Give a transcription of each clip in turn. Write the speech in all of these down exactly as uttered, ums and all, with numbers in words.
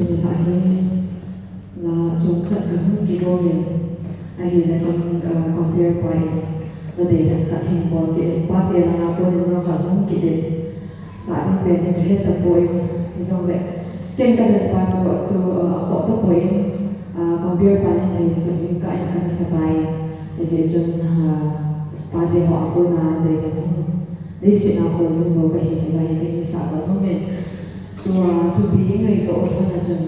Tuni kha hi la chom khat kahung kibol in, ahile kan, ah, compare pa in la deidan khat hin bol kit in, pate langa kon in jong khat hung kit in. Sa ding pen hi kahe tapoi, hijongle ken kadei pa chu, chu, ah, akhoh tapoi in, ah, compare pa in hin chu jingkah in kana sa tai. Hijeh chun, ah, pate ho a kona deidan hung, leiset a kholjin bou kahi ti lai kahin sa bang nom in. Tua thupi ngaito u lhon a chun,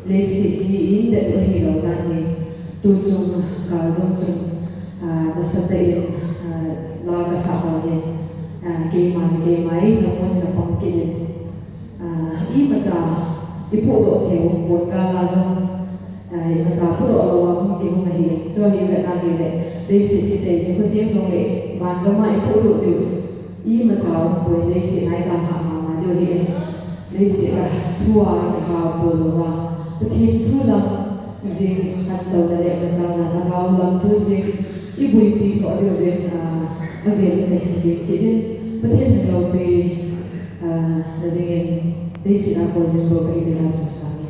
leiset hi in det u ahilou dan hi, tu chung kal jong chun, ah, nasatah in, ah, la kasa ho hi, ah, keima le keima eilhamon in apang kit in, ah, imacha ipohdoh thei u pon, gal a jong, ah, imacha podoh lou a hung kihung ahi. Chu ahile, ahile, leiset kichai ding, Pathen jong le van gam a ipohdoh diu imacha umpoi, leiset a italhah mama diu ahi. Leiset a thu a kihao pon lou a, Pathen thu lam jing khantouna le machalna, lhagao lam thu jing iboipi joh diu vin, ah, avel in kahin tem kit in, Pathen in loupi, ah, na dingin leiset a kholjin bou kahi ti la chu sa.